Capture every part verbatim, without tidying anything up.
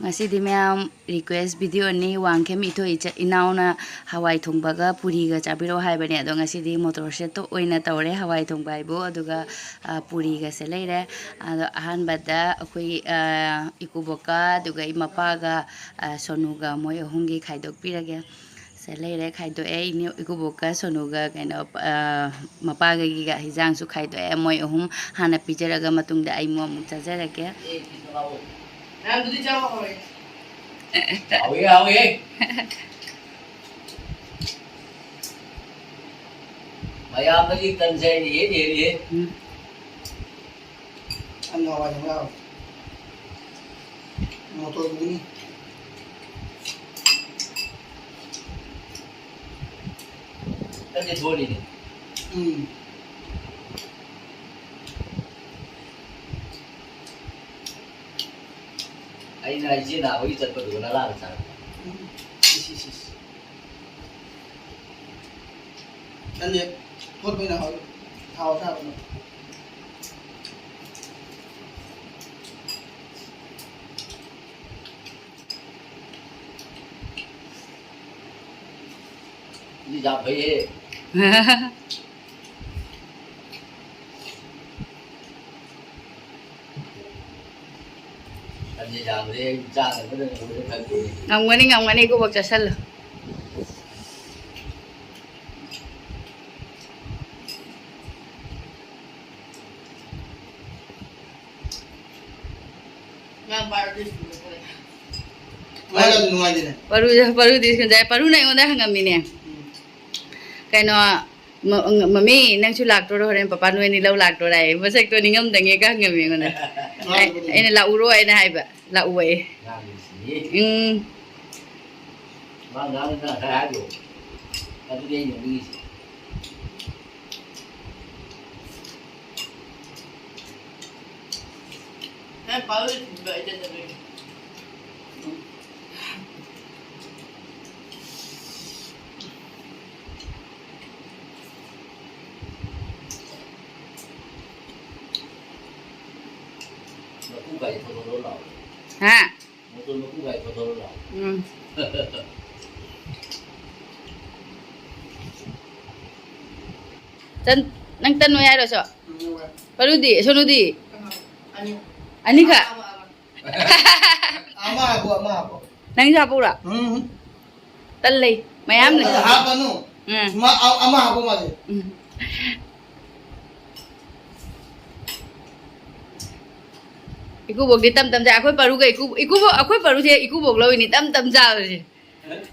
ꯉꯁꯤꯗꯤ ꯃꯌꯥꯝ request videoꯅꯤ꯫ ꯋꯥꯡꯈꯦꯝ ꯏꯊꯣꯏ ꯏꯆ-, ꯏꯅꯥꯎꯅ ꯍꯋꯥꯏ ꯊꯣꯡꯕꯒ ꯄꯨꯔꯤꯒ ꯆꯥꯕꯤꯔꯛꯑꯣ ꯍꯥꯏꯕꯅꯦ꯫ ꯑꯗꯣ ꯉꯁꯤꯗꯤ ꯃꯣꯇꯣꯔ ꯁꯦꯠꯇ ꯑꯣꯏꯅ ꯇꯧꯔꯦ ꯍꯋꯥꯏ ꯊꯣꯡꯕ ꯍꯥꯏꯕꯨ꯫ ꯑꯗꯨꯒ, ꯑ, ꯄꯨꯔꯤꯒꯁꯦ ꯂꯩꯔꯦ꯫ ꯑꯗꯣ ꯑꯍꯥꯟꯕꯗ ꯑꯩꯈꯣꯏ, ꯑ, ꯏꯀꯨꯕꯣꯛꯀ ꯑꯗꯨꯒ ꯏꯃꯥꯄꯥꯒ, ꯑ, ꯁꯣꯅꯨꯒ ꯃꯣꯏ ꯑꯍꯨꯝꯒꯤ ꯈꯥꯏꯗꯣꯛꯄꯤꯔꯒꯦ꯫ ꯁꯦ ꯂꯩꯔꯦ, ꯈꯥꯏꯗꯣꯛꯑꯦ꯫ ꯏꯅꯦ, ꯏꯀꯨꯕꯣꯛꯀ ꯁꯣꯅꯨꯒ ꯀꯩꯅꯣ, ꯑ, ꯃꯄꯥꯒꯒꯤꯒ ꯍꯤꯟꯖꯥꯡꯁꯨ ꯈꯥꯏꯗꯣꯛꯑꯦ꯫ ꯃꯣꯏ ꯑꯍꯨꯝ ꯍꯥꯟꯅ ꯄꯤꯖꯔꯒ ꯃꯇꯨꯡꯗ ꯑꯩ ꯑꯃꯨꯛ ꯆꯥꯖꯔꯒꯦ꯫ ꯃꯌꯥꯝꯗꯨꯗꯤ ꯆꯥꯕ ꯍꯧꯔꯦ꯫ ꯍꯥꯎꯏ, ꯍꯥꯎꯏ꯫ ꯃꯌꯥꯝꯗꯒꯤ ꯇꯟꯁꯦ ꯑꯩꯅ ꯏꯍꯦꯟ ꯍꯦꯜꯂꯤꯍꯦ꯫ ꯎꯝ꯫ ꯑꯩꯅ ꯍꯋꯥꯏ ꯊꯣꯡꯕ ꯌꯥꯎꯔꯦ꯫ ꯃꯣꯇꯣꯔ ꯕꯨꯠꯅꯤ꯫ ꯅꯪꯁꯦ ꯊꯣꯛꯍꯜꯂꯤꯅꯦ꯫ ꯎꯝ꯫ ꯑꯩꯅ ꯏꯆꯦ ꯅꯥꯕꯒꯤ ꯆꯠꯄꯗꯨꯒ ꯅꯂꯥꯒ ꯆꯥꯔꯛꯄ꯫ ꯎꯝ꯫ ꯏꯁ, ꯏꯁ, ꯏꯁ꯫ ꯅꯪꯗꯤ ꯊꯣꯠꯄꯅ ꯍꯥꯎꯋꯤ꯫ ꯊꯥꯎ ꯑꯁꯥꯕꯅ꯫ ꯑꯗꯨꯗꯤ ꯌꯥꯝ ꯐꯩꯍꯦ꯫ ꯇꯟꯁꯦ ꯌꯥꯝꯗ꯭ꯔꯦ, ꯑꯩ ꯆꯥꯅꯕꯗ ꯂꯣꯏꯔꯦ ꯈꯪꯗꯦ꯫ ꯉꯝꯒꯅꯤ, ꯉꯝꯒꯅꯤ, ꯏꯀꯨꯕꯣꯛ ꯆꯥꯁꯜꯂꯨ꯫ ꯃꯥ ꯄꯥꯔꯨꯗꯤ ꯁ꯭ꯀꯨꯜꯗ ꯆꯠꯂꯦ꯫ ꯃꯥ ꯌꯥꯝ ꯅꯨꯡꯉꯥꯏꯇꯦꯅꯦ꯫ ꯄꯔꯨ-, ꯄꯔꯨꯗꯤ ꯁ꯭ꯀꯨꯜꯗ, ꯄꯔꯨꯅ ꯑꯩꯉꯣꯟꯗ ꯍꯪꯉꯝꯃꯤꯅꯦ꯫ ꯎꯝ꯫ ꯀꯩꯅꯣ, ꯃ-, ꯃꯃꯤ, ꯅꯪꯁꯨ ꯂꯥꯛꯇꯣꯔꯣ? ꯍꯣꯔꯦꯟ ꯄꯄꯥ ꯅꯣꯏ ꯑꯅꯤ ꯂꯧ ꯂꯥꯛꯇꯣꯔꯥ? ꯃꯁꯛꯇꯣ ꯅꯤꯡꯉꯝꯗꯉꯦꯒ ꯍꯪꯉꯝꯃꯤ ꯑꯩꯉꯣꯟꯗ꯫ ꯃꯥꯅꯤ, ꯑꯩ-, ꯃꯥꯅꯤ꯫ ꯑꯩꯅ ꯂꯥꯛꯎꯔꯣ ꯍꯥꯏꯅ ꯍꯥꯏꯕ꯫ ꯂꯥꯛꯑꯣꯌꯦ꯫ ꯉꯥꯡꯉꯤꯁꯤꯅꯤ꯫ ꯎꯝ꯫ ꯃꯥ ꯉꯥꯡꯉꯤꯗꯣ ꯉꯁꯥꯏ ꯍꯥꯏꯗꯣ꯫ ꯑꯗꯨꯅꯦ ꯑꯩ ꯅꯣꯛꯅꯤꯡꯉꯤꯁꯦ꯫ ꯅꯪ ꯄꯥꯎ ꯂꯣꯏꯁꯤꯟꯕ ꯑꯩ ꯆꯠꯂꯒꯦ꯫ ꯃꯀꯨ ꯀꯥꯏ ꯊꯣꯛꯂꯛꯑꯣ ꯂꯥꯎ꯫ ꯍꯥ? ꯎꯝ꯫ ꯇꯟ, ꯅꯪ ꯇꯟ ꯑꯣꯏ ꯍꯥꯏꯔꯣ ꯁꯣ? ꯄꯔꯨꯗꯤ, ꯁꯣꯅꯨꯗꯤ? ꯑꯅꯤꯈꯛ? ꯑꯃ ꯍꯥꯞꯄꯣ, ꯑꯃ ꯍꯥꯞꯄꯣ꯫ ꯅꯪꯁꯨ ꯍꯥꯞꯄꯛꯎꯔꯣ? ꯎꯝ꯫ ꯇꯟ ꯂꯩ, ꯃꯌꯥꯝ ꯂꯩ꯫ ꯍꯥꯞꯄꯅꯨ꯫ ꯎꯝ꯫ ꯃꯥ, ꯑ-, ꯑꯃ ꯍꯥꯞꯄꯣ ꯃꯥꯁꯦ꯫ ꯎꯝ꯫ ꯏꯀꯨꯕꯣꯛꯇꯤ ꯇꯝ ꯇꯝ ꯆꯥꯏ꯫ ꯑꯩꯈꯣꯏ ꯄꯔꯨꯒ ꯏꯀꯨ-, ꯏꯀꯨꯕꯣꯛ, ꯑꯩꯈꯣꯏ ꯄꯔꯨꯁꯦ ꯏꯀꯨꯕꯣꯛ ꯂꯧꯏꯅꯤ ꯇꯝ ꯇꯝ ꯆꯥꯕꯁꯦ꯫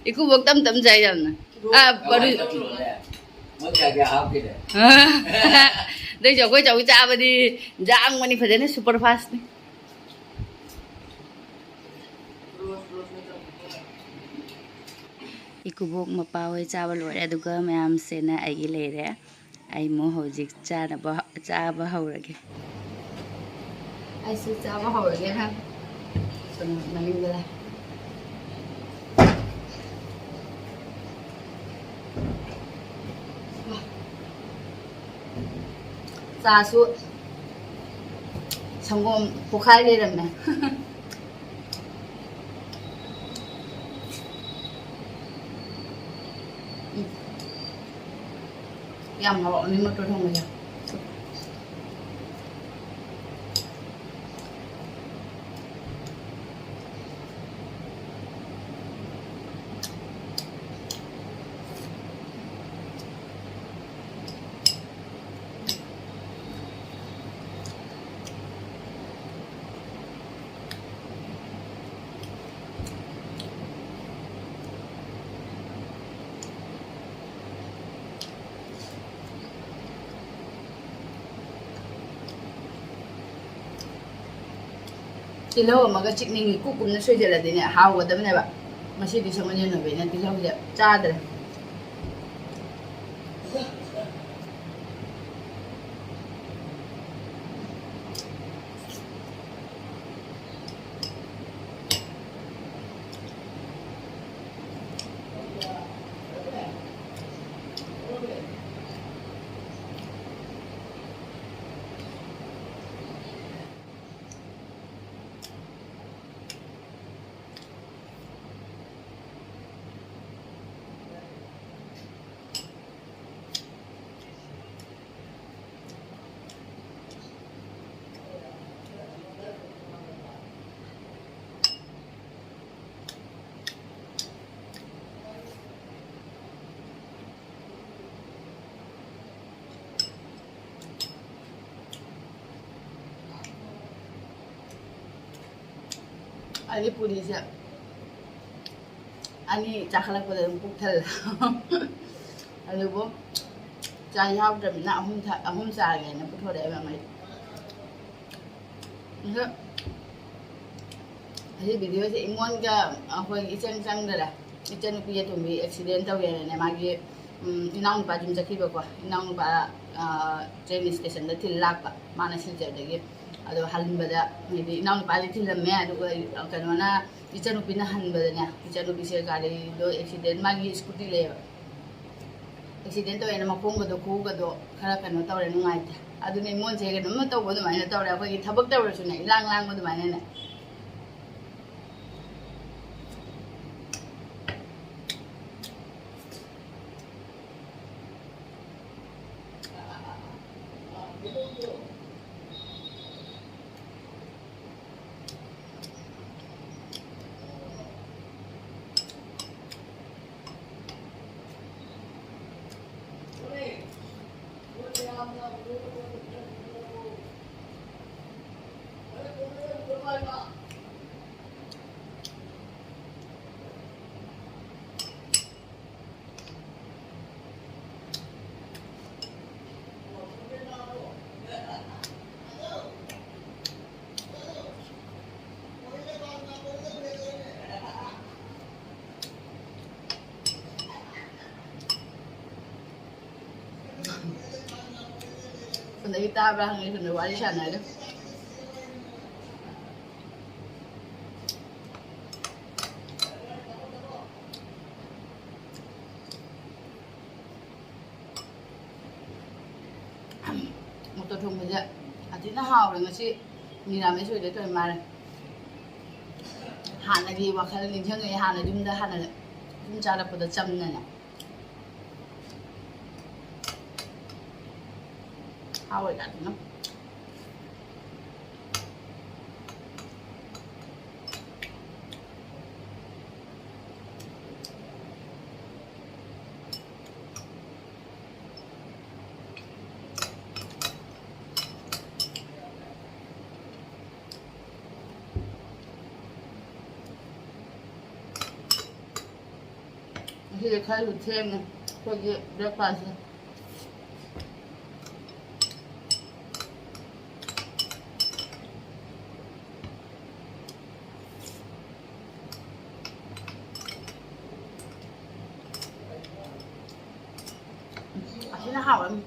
ꯏꯀꯨꯕꯣꯛ ꯇꯝ ꯇꯝ ꯆꯥꯏ ꯌꯥꯝꯅ꯫ ꯑꯥ, ꯄꯔꯨ-, ꯃꯣꯏ ꯀꯌꯥ ꯀꯌꯥ ꯍꯥꯞꯈꯤꯗꯦ? ꯑꯗꯩꯁꯨ ꯑꯩꯈꯣꯏ ꯆꯧ ꯆꯥꯕꯗꯤ ꯌꯥꯡꯕꯅꯤ ꯐꯖꯅ, super fastꯅꯤ꯫ ꯏꯀꯨꯕꯣꯛ ꯃꯄꯥ ꯍꯣꯏ ꯆꯥꯕ ꯂꯣꯏꯔꯦ, ꯑꯗꯨꯒ ꯃꯌꯥꯝꯁꯤꯅ ꯑꯩꯒꯤ ꯂꯩꯔꯦ꯫ ꯑꯩ ꯑꯃꯨꯛ ꯍꯧꯖꯤꯛ ꯆꯥꯅꯕ, ꯆꯥꯕ ꯍꯧꯔꯒꯦ꯫ ꯑꯩꯁꯨ ꯆꯥꯕ ꯍꯧꯔꯒꯦ ꯅꯪ꯫ ꯁꯨꯝ ꯃꯅꯤꯡꯗ ꯂꯩ꯫ ꯆꯥꯁꯨ ꯁꯪꯒꯣꯝ ꯄꯨꯈꯥꯏ ꯂꯩꯔꯝꯃꯦ꯫ ꯎꯝ꯫ ꯌꯥꯝ ꯍꯥꯎꯔꯝꯅꯤ ꯃꯣꯇꯣꯔ ꯊꯣꯡꯕꯁꯦ꯫ ꯇꯤꯜꯍꯧ ꯑꯃꯒ ꯆꯤꯛꯅꯤꯡꯉꯤ꯫ ꯀꯨꯞ ꯀꯨꯞꯅ ꯁꯣꯏꯖꯜꯂꯗꯤꯅꯦ ꯍꯥꯎꯒꯗꯕꯅꯦꯕ꯫ ꯉꯁꯤꯗꯤ ꯁꯪꯒꯣꯝ ꯌꯦꯟ ꯑꯣꯏꯕꯅꯤꯅ ꯇꯤꯜꯍꯧꯁꯦ ꯆꯥꯗ꯭ꯔꯦ꯫ ꯑꯩꯗꯤ ꯄꯨꯔꯤꯁꯦ ꯑꯅꯤ ꯆꯥꯈꯠꯂꯛꯄꯗ ꯑꯗꯨꯝ ꯄꯨꯛ ꯊꯜꯂꯦ꯫ ꯑꯗꯨꯕꯨ ꯆꯥ ꯌꯥꯎꯗ꯭ꯔꯕꯅꯤꯅ ꯑꯍꯨꯝ ꯊ-, ꯑꯍꯨꯝ ꯆꯥꯒꯦꯅ ꯄꯨꯊꯣꯔꯛꯑꯦꯕ ꯃꯩ꯫ ꯑꯗꯣ ꯑꯁꯤ ꯚꯤꯗꯤꯑꯣꯁꯦ ꯏꯃꯣꯟꯒ ꯑꯩꯈꯣꯏ ꯏꯆꯪ ꯆꯪꯗꯔꯦ꯫ ꯏꯆꯟꯅꯨꯄꯤ ꯑꯇꯣꯝꯕꯤ ꯑꯦꯛꯁꯤꯗꯦꯟ ꯇꯧꯋꯦꯅꯅꯦ, ꯃꯥꯒꯤ, ꯎꯝ, ꯏꯅꯥꯎꯅꯨꯄꯥ ꯌꯨꯝ ꯆꯠꯈꯤꯕꯀꯣ꯫ ꯏꯅꯥꯎꯅꯨꯄꯥ, ꯑ, ꯇ꯭ꯔꯦꯟ ꯏꯁꯇꯦꯁꯟꯗ ꯊꯤꯜ ꯂꯥꯛꯄ, ꯃꯥꯅ ꯁꯤꯜꯆꯔꯗꯒꯤ꯫ ꯑꯗꯣ ꯍꯟꯕꯗ ꯍꯥꯏꯗꯤ ꯏꯅꯥꯎꯅꯨꯄꯥꯗꯤ ꯊꯤꯜꯂꯝꯃꯦ, ꯑꯗꯨꯒ ꯀꯩꯅꯣꯅ, ꯏꯆꯟꯅꯨꯄꯤꯅ ꯍꯟꯕꯗꯅꯦ, ꯏꯆꯟꯅꯨꯄꯤꯁꯦ ꯒꯥꯔꯤꯗꯣ ꯑꯦꯛꯁꯤꯗꯦꯟ, ꯃꯥꯒꯤ ꯁ꯭ꯀꯨꯇꯤ ꯂꯩꯌꯦꯕ, ꯑꯦꯛꯁꯤꯗꯦꯟ ꯇꯧꯋꯦꯅ ꯃꯈꯣꯡꯒꯗꯣ ꯈꯨꯒꯗꯣ ꯈꯔ ꯀꯩꯅꯣ ꯇꯧꯔꯦ, ꯅꯨꯡꯉꯥꯏꯇꯦ꯫ ꯑꯗꯨꯅꯦ ꯏꯃꯣꯟꯁꯦ ꯀꯩꯅꯣꯝꯃ ꯇꯧꯕ ꯑꯗꯨꯃꯥꯏꯅ ꯇꯧꯔꯦ, ꯑꯩꯈꯣꯏꯒꯤ ꯊꯕꯛ ꯇꯧꯔꯁꯨꯅꯦ, ꯏꯂꯥꯡ ꯂꯥꯡꯕ ꯑꯗꯨꯃꯥꯏꯅꯅꯦ꯫ ꯁꯣꯝꯗꯒꯤ ꯇꯥꯕ꯭ꯔꯥ ꯍꯪꯉꯤ, ꯁꯣꯝꯗ ꯋꯥꯔꯤ ꯁꯥꯟꯅꯔꯦ꯫ ꯃꯣꯇꯣꯔ ꯊꯣꯡꯕꯁꯦ ꯌꯥꯝ ꯊꯤꯅ ꯍꯥꯎꯔꯦ꯫ ꯉꯁꯤ ꯃꯤꯔꯥꯃꯦꯁ ꯑꯣꯏꯗꯣꯏ ꯇꯧꯔꯤ ꯃꯥꯜꯂꯦ꯫ ꯍꯥꯟꯅꯒꯤ ꯋꯥꯈꯜ ꯅꯤꯡꯁꯤꯡꯉꯛꯑꯦ, ꯍꯥꯟꯅ ꯌꯨꯝꯗ ꯍꯥꯟꯅ ꯁꯨꯝ ꯆꯥꯔꯛꯄꯗ ꯆꯝꯅꯅꯦ꯫ ꯍꯥꯎꯋꯦ ꯌꯥꯝꯅ꯫ ꯁꯤꯗꯤ ꯈꯔꯁꯨ ꯊꯦꯡꯉꯦ ꯑꯩꯈꯣꯏꯒꯤ ꯕ꯭ꯔꯦꯛꯐꯥꯁꯁꯦ꯫ ꯑꯁꯤꯅ ꯍꯥꯎꯔꯅꯤ꯫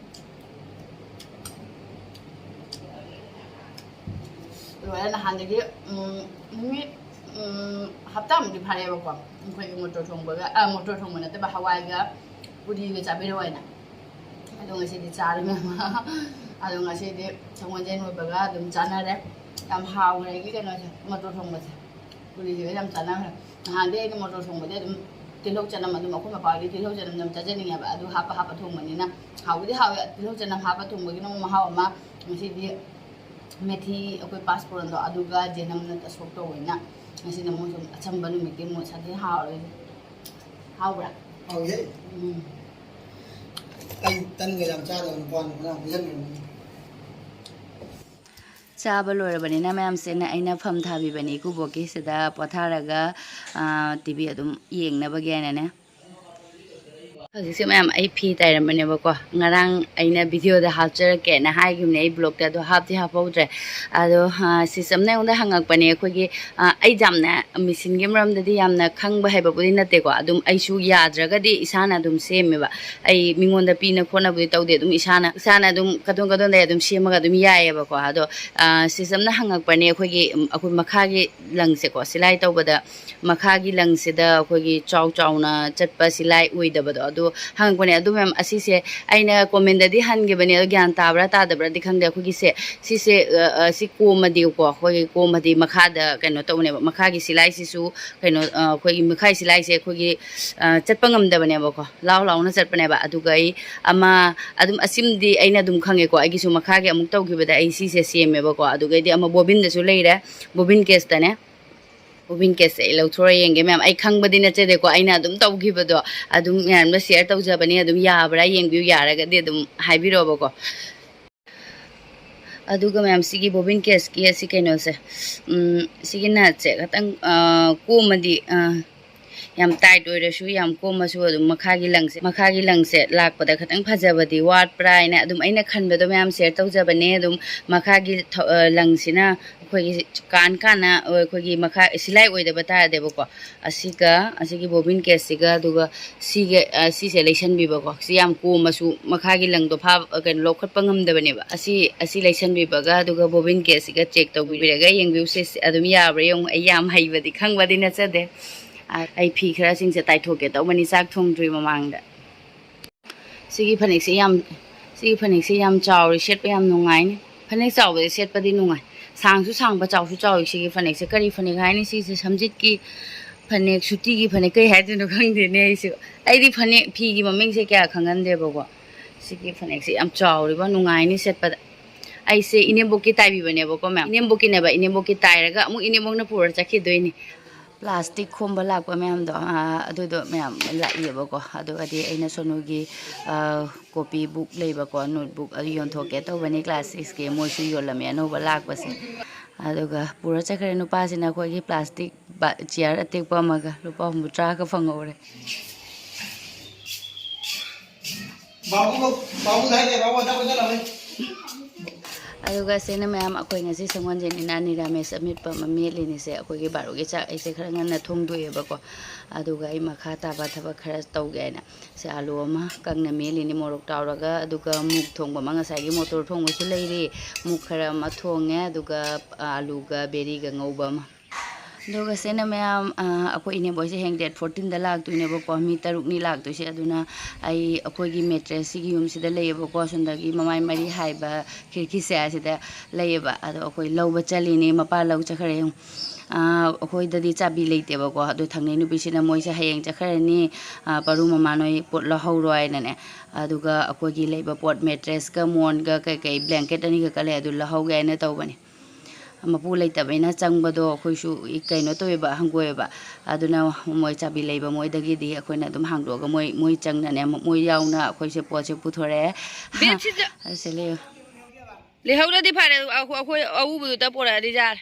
ꯂꯣꯏꯔꯦ꯫ ꯅꯍꯥꯟꯗꯒꯤ, ꯎꯝ, ꯅꯨꯃꯤꯠ, ꯎꯝ, ꯍꯞꯇꯥꯃꯨꯛꯇꯤ ꯐꯥꯔꯦꯕꯀꯣ, ꯑꯩꯈꯣꯏꯒꯤ ꯃꯣꯇꯣꯔ ꯊꯣꯡꯕꯒ, ꯑ, ꯃꯣꯇꯣꯔ ꯊꯣꯡꯕ ꯅꯠꯇꯕ, ꯍꯋꯥꯏꯒ ꯄꯨꯔꯤꯒ ꯆꯥꯕꯤꯔꯛꯑꯣ ꯍꯥꯏꯅ꯫ ꯑꯗꯣ ꯉꯁꯤꯗꯤ ꯆꯥꯔꯦ, ꯃꯌꯥꯝ꯫ ꯑꯗꯣ ꯉꯁꯤꯗꯤ ꯁꯒꯣꯜꯁꯦꯟ ꯑꯣꯏꯕꯒ ꯑꯗꯨꯝ ꯆꯥꯅꯔꯦ꯫ ꯌꯥꯝ ꯍꯥꯎꯈ꯭ꯔꯦ ꯑꯩꯒꯤ ꯀꯩꯅꯣꯁꯦ, ꯃꯣꯇꯣꯔ ꯊꯣꯡꯕꯁꯦ꯫ ꯄꯨꯔꯤꯁꯤꯒ ꯌꯥꯝ ꯆꯥꯟꯅꯈ꯭ꯔꯦ꯫ ꯅꯍꯥꯟꯗꯩ ꯑꯩꯗꯤ ꯃꯣꯇꯣꯔ ꯊꯣꯡꯕꯗꯤ ꯑꯗꯨꯝ ꯇꯤꯜꯍꯧ ꯆꯅꯝ ꯑꯗꯨꯝ, ꯑꯩꯈꯣꯏ ꯃꯄꯥ ꯍꯣꯏꯗꯤ ꯇꯤꯜꯍꯧ ꯆꯅꯝ ꯑꯗꯨꯝ ꯆꯥꯖꯅꯤꯡꯉꯦꯕ꯫ ꯑꯗꯨ ꯍꯥꯞꯄ ꯍꯥꯞꯄ ꯊꯣꯡꯕꯅꯤꯅ ꯍꯥꯎꯕꯨꯗꯤ ꯍꯥꯎꯋꯦ꯫ ꯇꯤꯜꯍꯧ ꯆꯅꯝ ꯍꯥꯞꯄ ꯊꯣꯡꯕꯒꯤꯅ ꯑꯃꯨꯛ ꯃꯍꯥꯎ ꯑꯃ꯫ ꯉꯁꯤꯗꯤ ꯃꯦꯊꯤ, ꯑꯩꯈꯣꯏ ꯄꯥꯁꯄꯣꯔꯟꯗꯣ, ꯑꯗꯨꯒ ꯖꯦꯅꯝꯅ ꯁꯣꯛ ꯇꯧꯕꯅꯤꯅ ꯉꯁꯤꯅ ꯃꯣꯏ ꯁꯨꯝ ꯑꯆꯝꯕ ꯅꯨꯃꯤꯠꯀꯤ ꯃꯣꯠ ꯁꯥꯗꯤ ꯍꯥꯎꯔꯦ꯫ ꯍꯥꯎꯕ꯭ꯔꯥ? ꯍꯥꯎꯋꯦ꯫ ꯎꯝ꯫ ꯑꯩ ꯇꯟꯒ ꯌꯥꯝ ꯆꯥꯗꯕ ꯅꯨꯄꯥꯅꯤ, ꯐꯖꯅ ꯄꯤꯖꯕꯤꯔꯝꯃꯤ꯫ ꯆꯥꯕ ꯂꯣꯏꯔꯕꯅꯤꯅ ꯃꯌꯥꯝꯁꯦ ꯑꯩꯅ ꯐꯝ ꯊꯥꯕꯤꯕꯅꯤ ꯏꯀꯨꯕꯣꯛꯀꯤꯁꯤꯗ ꯄꯣꯊꯥꯔꯒ, ꯑꯥ, ꯇꯤ ꯚꯤ ꯑꯗꯨꯝ ꯌꯦꯡꯅꯕꯒꯤ ꯍꯥꯏꯅꯅꯦ꯫ ꯍꯧꯖꯤꯛꯁꯦ ꯃꯌꯥꯝ ꯑꯩ ꯐꯤ ꯇꯥꯏꯔꯝꯕꯅꯦꯕꯀꯣ, ꯉꯔꯥꯡ ꯑꯩꯅ ꯚꯤꯗꯤꯑꯣꯗ ꯍꯥꯞꯆꯔꯛꯀꯦꯅ ꯍꯥꯏꯈꯤꯕꯅꯦ ꯑꯩ ꯕ꯭ꯂꯣꯛꯇ, ꯑꯗꯣ ꯍꯥꯞꯇꯤ ꯍꯥꯞꯍꯧꯗ꯭ꯔꯦ꯫ ꯑꯗꯣ, ꯑꯥ, ꯁꯤꯁꯇꯔꯅ ꯑꯩꯉꯣꯟꯗ ꯍꯪꯉꯛꯄꯅꯦ, ꯑꯩꯈꯣꯏꯒꯤ, ꯑꯥ, ꯑꯩ ꯌꯥꯝꯅ ꯃꯦꯆꯤꯟꯒꯤ ꯃꯔꯝꯗꯗꯤ ꯌꯥꯝꯅ ꯈꯪꯕ ꯍꯩꯕꯕꯨꯗꯤ ꯅꯠꯇꯦꯀꯣ, ꯑꯗꯨꯝ ꯑꯩꯁꯨ ꯌꯥꯗ꯭ꯔꯒꯗꯤ ꯏꯁꯥꯅ ꯑꯗꯨꯝ ꯁꯦꯝꯃꯦꯕ꯫ ꯑꯩ ꯃꯤꯉꯣꯟꯗ ꯄꯤꯅ ꯈꯣꯠꯅꯕꯗꯤ ꯇꯧꯗꯦ, ꯑꯗꯨꯝ ꯏꯁꯥꯅ, ꯏꯁꯥꯅ ꯑꯗꯨꯝ ꯀꯗꯣꯝ ꯀꯗꯣꯝꯗꯩ ꯑꯗꯨꯝ ꯁꯦꯝꯃꯒ ꯑꯗꯨꯝ ꯌꯥꯏꯌꯦꯕꯀꯣ꯫ ꯑꯗꯣ, ꯑꯥ, ꯁꯤꯁꯇꯔꯅ ꯍꯪꯉꯛꯄꯅꯦ, ꯑꯩꯈꯣꯏꯒꯤ, ꯎꯝ, ꯑꯩꯈꯣꯏ ꯃꯈꯥꯒꯤ ꯂꯪꯁꯦꯀꯣ, ꯁꯤꯂꯥꯏ ꯇꯧꯕꯗ ꯃꯈꯥꯒꯤ ꯂꯪꯁꯤꯗ ꯑꯩꯈꯣꯏꯒꯤ ꯆꯥꯎ ꯆꯥꯎꯅ ꯆꯠꯄ ꯁꯤꯂꯥꯏ ꯑꯣꯏꯗꯕꯗꯣ ꯑꯗꯨ ꯍꯪꯉꯛꯄꯅꯦ꯫ ꯑꯗꯨ ꯃꯌꯥꯝ ꯑꯁꯤꯁꯦ ꯑꯩꯅ ꯀꯣꯃꯦꯟꯗꯗꯤ ꯍꯟꯈꯤꯕꯅꯦ, ꯑꯗꯣ ꯒ꯭ꯌꯥꯟ ꯇꯥꯕ꯭ꯔꯥ ꯇꯥꯗꯕ꯭ꯔꯥꯗꯤ ꯈꯪꯗꯦ꯫ ꯑꯩꯈꯣꯏꯒꯤꯁꯦ, ꯁꯤꯁꯦ, ꯑ, ꯑ, ꯁꯤ ꯀꯣꯝꯃꯗꯤꯀꯣ, ꯑꯩꯈꯣꯏꯒꯤ ꯀꯣꯝꯃꯗꯤ ꯃꯈꯥꯗ ꯀꯩꯅꯣ ꯇꯧꯅꯦꯕ, ꯃꯈꯥꯒꯤ ꯁꯤꯂꯥꯏꯁꯤꯁꯨ ꯀꯩꯅꯣ, ꯑ, ꯑꯩꯈꯣꯏꯒꯤ ꯃꯈꯥꯒꯤ ꯁꯤꯂꯥꯏꯁꯦ ꯑꯩꯈꯣꯏꯒꯤ, ꯑ, ꯆꯠꯄ ꯉꯝꯗꯕꯅꯦꯕꯀꯣ, ꯂꯥꯎ ꯂꯥꯎꯅ ꯆꯠꯄꯅꯦꯕ꯫ ꯑꯗꯨꯒ ꯑꯩ ꯑꯃ ꯑꯗꯨꯝ ꯑꯁꯤꯃꯗꯤ ꯑꯩꯅ ꯑꯗꯨꯝ ꯈꯪꯉꯦꯀꯣ, ꯑꯩꯒꯤꯁꯨ ꯃꯈꯥꯒꯤ ꯑꯃꯨꯛ ꯇꯧꯈꯤꯕꯗ ꯑꯩ ꯁꯤꯁꯦ ꯁꯦꯝꯃꯦꯕꯀꯣ꯫ ꯑꯗꯨꯒꯩꯗꯤ ꯑꯃ ꯕꯣꯕꯤꯟꯗꯁꯨ ꯂꯩꯔꯦ, ꯕꯣꯕꯤꯟ ꯀꯦꯁꯇꯅꯦ꯫ ꯕꯣꯕꯤꯟ ꯀꯦꯁꯁꯦ ꯑꯩ ꯂꯧꯊꯣꯔ ꯌꯦꯡꯒꯦ ꯃꯌꯥꯝ꯫ ꯑꯩ ꯈꯪꯕꯗꯤ ꯅꯠꯆꯗꯦꯀꯣ, ꯑꯩꯅ ꯑꯗꯨꯝ ꯇꯧꯈꯤꯕꯗꯣ ꯑꯗꯨꯝ ꯃꯌꯥꯝꯗ ꯁꯤꯌꯔ ꯇꯧꯖꯕꯅꯤ꯫ ꯑꯗꯨꯝ ꯌꯥꯕ꯭ꯔꯥ ꯌꯦꯡꯕꯤꯌꯨ, ꯌꯥꯔꯒꯗꯤ ꯑꯗꯨꯝ ꯍꯥꯏꯕꯤꯔꯛꯑꯣꯕꯀꯣ꯫ ꯑꯗꯨꯒ ꯃꯌꯥꯝ, ꯁꯤꯒꯤ ꯕꯣꯕꯤꯟ ꯀꯦꯁꯀꯤ ꯑꯁꯤ ꯀꯩꯅꯣꯁꯦ, ꯎꯝ, ꯁꯤꯒꯤ ꯅꯠꯁꯦ ꯈꯇꯪ, ꯑ, ꯀꯣꯝꯃꯗꯤ, ꯑ, ꯌꯥꯝ ꯇꯥꯏꯠ ꯑꯣꯏꯔꯁꯨ, ꯌꯥꯝ ꯀꯣꯝꯃꯁꯨ, ꯑꯗꯨꯝ ꯃꯈꯥꯒꯤ ꯂꯪꯁꯦ, ꯃꯈꯥꯒꯤ ꯂꯪꯁꯦ ꯂꯥꯛꯄꯗ ꯈꯤꯇꯪ ꯐꯖꯕꯗꯤ ꯋꯥꯠꯄ꯭ꯔꯥ ꯍꯥꯏꯅ ꯑꯗꯨꯝ ꯑꯩꯅ ꯈꯟꯕꯗꯣ ꯃꯌꯥꯝ ꯁꯤꯌꯔ ꯇꯧꯖꯕꯅꯦ꯫ ꯑꯗꯨꯝ ꯃꯈꯥꯒꯤ ꯊ-, ꯑ, ꯂꯪꯁꯤꯅ ꯑꯩꯈꯣꯏꯒꯤ ꯀꯥꯟ ꯀꯥꯟꯅ ꯑꯩꯈꯣꯏꯒꯤ ꯃꯈꯥ ꯁꯤꯂꯥꯏ ꯑꯣꯏꯗꯕ ꯇꯥꯔꯗꯤꯕꯀꯣ, ꯑꯁꯤꯒ ꯑꯁꯤꯒꯤ ꯕꯣꯕꯤꯟ ꯀꯦꯁꯁꯤꯒ, ꯑꯗꯨꯒ ꯁꯤꯒ, ꯑ, ꯁꯤꯁꯦ ꯂꯩꯁꯟꯕꯤꯕꯀꯣ꯫ ꯁꯤ ꯌꯥꯝ ꯀꯣꯝꯃꯁꯨ ꯃꯈꯥꯒꯤ ꯂꯪꯗꯣ ꯐꯥꯕ, ꯀꯩꯅꯣ, ꯂꯧꯈꯠꯄ ꯉꯝꯗꯕꯅꯦꯕ꯫ ꯑꯁꯤ, ꯑꯁꯤ ꯂꯩꯁꯟꯕꯤꯕꯒ ꯑꯗꯨꯒ ꯕꯣꯕꯤꯟ ꯀꯦꯁꯁꯤꯒ ꯆꯦꯛ ꯇꯧꯕꯤꯔꯒ ꯌꯦꯡꯕꯤꯌꯨ꯫ ꯁꯤ, ꯁꯤ ꯑꯗꯨꯝ ꯌꯥꯕ꯭ꯔꯥ ꯌꯦꯡꯉꯨ꯫ ꯑꯩ ꯌꯥꯝ ꯍꯩꯕꯗꯤ ꯈꯪꯕꯗꯤ ꯅꯠꯆꯗꯦ꯫ ꯑ, ꯑꯩ ꯐꯤ ꯈꯔꯁꯤꯡꯁꯦ ꯇꯥꯏꯊꯣꯛꯀꯦ ꯇꯧꯕꯅꯤ ꯆꯥꯛ ꯊꯣꯡꯗ꯭ꯔꯤ ꯃꯃꯥꯡꯗ꯫ ꯁꯤꯒꯤ ꯐꯅꯦꯛꯁꯦ ꯌꯥꯝ, ꯁꯤꯒꯤ ꯐꯅꯦꯛꯁꯦ ꯌꯥꯝ ꯆꯥꯎꯔꯤ, ꯁꯦꯠꯄ ꯌꯥꯝ ꯅꯨꯡꯉꯥꯏꯅꯤ꯫ ꯐꯅꯦꯛ ꯆꯥꯎꯕꯁꯦ ꯁꯦꯠꯄꯗꯤ ꯅꯨꯡꯉꯥꯏ꯫ ꯁꯥꯡꯁꯨ ꯁꯥꯡꯕ, ꯆꯥꯎꯁꯨ ꯆꯥꯎꯋꯤ ꯁꯤꯒꯤ ꯐꯅꯦꯛꯁꯦ꯫ ꯀꯔꯤ ꯐꯅꯦꯛ ꯍꯥꯏꯅꯤ ꯁꯤꯁꯦ? ꯁꯝꯖꯤꯠꯀꯤ ꯐꯅꯦꯛ, ꯁꯨꯇꯤꯒꯤ ꯐꯅꯦꯛ, ꯀꯩ ꯍꯥꯏꯗꯣꯏꯅꯣ ꯈꯪꯗꯦꯅꯦ ꯑꯩꯁꯨ꯫ ꯑꯩꯗꯤ ꯐꯅꯦꯛ ꯐꯤꯒꯤ ꯃꯃꯤꯡꯁꯦ ꯀꯌꯥ ꯈꯪꯒꯟꯗꯦꯕꯀꯣ꯫ ꯁꯤꯒꯤ ꯐꯅꯦꯛꯁꯦ ꯌꯥꯝ ꯆꯥꯎꯔꯤꯕ, ꯅꯨꯡꯉꯥꯏꯅꯤ ꯁꯦꯠꯄꯗ꯫ ꯑꯩꯁꯦ ꯏꯅꯦꯝꯕꯣꯛꯀꯤ ꯇꯥꯏꯕꯤꯕꯅꯦꯕꯀꯣ ꯃꯌꯥꯝ꯫ ꯏꯅꯦꯝꯕꯣꯛꯀꯤꯅꯦꯕ, ꯏꯅꯦꯝꯕꯣꯛꯀꯤ ꯇꯥꯏꯔꯒ ꯑꯃꯨꯛ ꯏꯅꯦꯝꯕꯣꯛꯅ ꯄꯨꯔ ꯆꯠꯈꯤꯗꯣꯏꯅꯤ꯫ ꯄ꯭ꯂꯥꯁꯇꯤꯛ ꯈꯣꯝꯕ ꯂꯥꯛꯄ ꯃꯌꯥꯝꯗꯣ, ꯑꯥ, ꯑꯗꯨꯗꯣ ꯃꯌꯥꯝ ꯂꯥꯛꯏꯌꯦꯕꯀꯣ꯫ ꯑꯗꯨꯒꯗꯤ ꯑꯩꯅ ꯁꯣꯅꯨꯒꯤ, ꯑꯥ, ꯀꯣꯄꯤ ꯕꯨꯛ ꯂꯩꯕꯀꯣ, ꯅꯣꯠꯕꯨꯛ, ꯑꯗꯨ ꯌꯣꯟꯊꯣꯛꯀꯦ ꯇꯧꯕꯅꯤ꯫ ꯀ꯭ꯂꯥꯁ ꯁꯤꯛꯁꯀꯤ ꯃꯣꯏꯁꯨ ꯌꯣꯜꯂꯝꯃꯦ ꯑꯅꯧꯕ ꯂꯥꯛꯄꯁꯦ꯫ ꯑꯗꯨꯒ ꯄꯨꯔ ꯆꯠꯈ꯭ꯔꯦ ꯅꯨꯄꯥꯁꯤꯅ ꯑꯩꯈꯣꯏꯒꯤ ꯄ꯭ꯂꯥꯁꯇꯤꯛ ꯕ-, ꯆꯤꯌꯔ ꯑꯇꯦꯛꯄ ꯑꯃꯒ꯫ ꯂꯨꯄꯥ ꯍꯨꯝꯐꯨꯇꯔꯥꯒ ꯐꯪꯍꯧꯔꯦ꯫ ꯕꯥꯕꯨ, ꯕꯥꯕꯨ ꯊꯥꯏꯅꯦ, ꯕꯥꯕꯨ ꯑꯆꯥꯄꯣꯠ ꯆꯥꯔꯨꯔꯦ꯫ ꯑꯗꯨꯒ ꯁꯤꯅ ꯃꯌꯥꯝ ꯑꯩꯈꯣꯏ ꯉꯁꯤ ꯁꯪꯒꯣꯜꯁꯦꯟꯅꯤꯅ ꯅꯤꯔꯥꯃꯤꯁ ꯑꯃꯦꯠꯄ ꯑꯃ ꯃꯦꯠꯂꯤꯅꯤꯁꯦ꯫ ꯑꯩꯈꯣꯏꯒꯤ ꯕꯥꯔꯣꯒꯤ ꯆꯥꯛ ꯑꯩꯁꯦ ꯈꯔ ꯉꯟꯅ ꯊꯣꯡꯗꯣꯛꯑꯦꯕꯀꯣ꯫ ꯑꯗꯨꯒ ꯑꯩ ꯃꯈꯥ ꯇꯥꯕ ꯊꯕꯛ ꯈꯔ ꯇꯧꯒꯦ ꯍꯥꯏꯅ ꯁꯦ ꯑꯥꯂꯨ ꯑꯃ ꯀꯪꯅ ꯃꯦꯠꯂꯤꯅꯤ ꯃꯣꯔꯣꯛ ꯇꯥꯎꯔꯒ꯫ ꯑꯗꯨꯒ ꯃꯨꯛ ꯊꯣꯡꯕ ꯑꯃ, ꯉꯁꯥꯏꯒꯤ ꯃꯣꯇꯣꯔ ꯊꯣꯡꯕꯁꯨ ꯂꯩꯔꯤ, ꯃꯨꯛ ꯈꯔ ꯑꯃ ꯊꯣꯡꯉꯦ꯫ ꯑꯗꯨꯒ ꯑꯥꯂꯨꯒ ꯕꯦꯔꯤꯒ ꯉꯧꯕ ꯑꯃ꯫ ꯑꯗꯨꯒ ꯁꯤꯅ ꯃꯌꯥꯝ, ꯑ, ꯑꯩꯈꯣꯏ ꯏꯅꯦꯕꯣꯏꯁꯦ ꯍꯌꯦꯡ ꯗꯦꯠ ꯐꯣꯔꯇꯤꯟꯗ ꯂꯥꯛꯇꯣꯏꯅꯦꯕꯀꯣ꯫ ꯃꯤ ꯇꯔꯨꯛꯅꯤ ꯂꯥꯛꯇꯣꯏꯁꯦ꯫ ꯑꯗꯨꯅ ꯑꯩ, ꯑꯩꯈꯣꯏꯒꯤ ꯃꯦꯇ꯭ꯔꯦꯁ ꯁꯤꯒꯤ ꯌꯨꯝꯁꯤꯗ ꯂꯩꯌꯦꯕꯀꯣ꯫ ꯑꯁꯣꯝꯗꯒꯤ ꯃꯃꯥꯏ ꯃꯔꯤ ꯍꯥꯏꯕ ꯈꯤꯔꯀꯤꯁꯦ ꯑꯁꯤꯗ ꯂꯩꯌꯦꯕ꯫ ꯑꯗꯣ ꯑꯩꯈꯣꯏ ꯂꯧꯕ ꯆꯠꯂꯤꯅꯤ꯫ ꯃꯄꯥ ꯂꯧ ꯆꯠꯈ꯭ꯔꯦ꯫ ꯑ, ꯑꯩꯈꯣꯏꯗꯗꯤ ꯆꯥꯕꯤ ꯂꯩꯇꯦꯕꯀꯣ꯫ ꯑꯗꯣ ꯊꯪꯅꯩ ꯅꯨꯄꯤꯁꯤꯅ ꯃꯣꯏꯁꯦ ꯍꯌꯦꯡ ꯆꯠꯈ꯭ꯔꯅꯤ, ꯑ, ꯄꯔꯨ ꯃꯃꯥ ꯅꯣꯏ ꯄꯣꯠ ꯂꯧꯍꯧꯔꯣ ꯍꯥꯏꯅꯅꯦ꯫ ꯑꯗꯨꯒ ꯑꯩꯈꯣꯏꯒꯤ ꯂꯩꯕ ꯄꯣꯠ, ꯃꯦꯇ꯭ꯔꯦꯁꯀ ꯃꯣꯟꯒ ꯀꯩꯀꯩ ꯕ꯭ꯂꯦꯡꯀꯦꯠ ꯑꯅꯤꯈꯛꯀ ꯂꯩ, ꯑꯗꯨ ꯂꯧꯍꯧꯒꯦ ꯍꯥꯏꯅ ꯇꯧꯕꯅꯤ꯫ ꯃꯄꯨ ꯂꯩꯇꯕꯅꯤꯅ ꯆꯪꯕꯗꯣ ꯑꯩꯈꯣꯏꯁꯨ ꯀꯩꯅꯣ ꯇꯧꯋꯦꯕ, ꯍꯪꯒꯣꯏꯑꯦꯕ꯫ ꯑꯗꯨꯅ ꯃꯣꯏ ꯆꯥꯕꯤ ꯂꯩꯕ ꯃꯣꯏꯗꯒꯤꯗꯤ ꯑꯩꯈꯣꯏꯅ ꯑꯗꯨꯝ ꯍꯥꯡꯗꯣꯛꯑꯒ ꯃꯣꯏ, ꯃꯣꯏ ꯆꯪꯅꯅꯦ, ꯃꯣꯏ ꯌꯥꯎꯅ ꯑꯩꯈꯣꯏꯁꯦ ꯄꯣꯠꯁꯦ ꯄꯨꯊꯣꯔꯛꯑꯦ꯫ ꯕꯦꯠꯁꯤꯠꯁꯦ ꯑꯁꯦ ꯂꯩꯌꯨ꯫ ꯂꯩꯍꯧꯔꯗꯤ ꯐꯔꯦ, ꯑꯩꯈꯣꯏ, ꯑꯩꯈꯣꯏ ꯑꯎꯕꯗꯨꯗ ꯄꯣꯔꯛꯑꯗꯤ ꯌꯥꯔꯦ꯫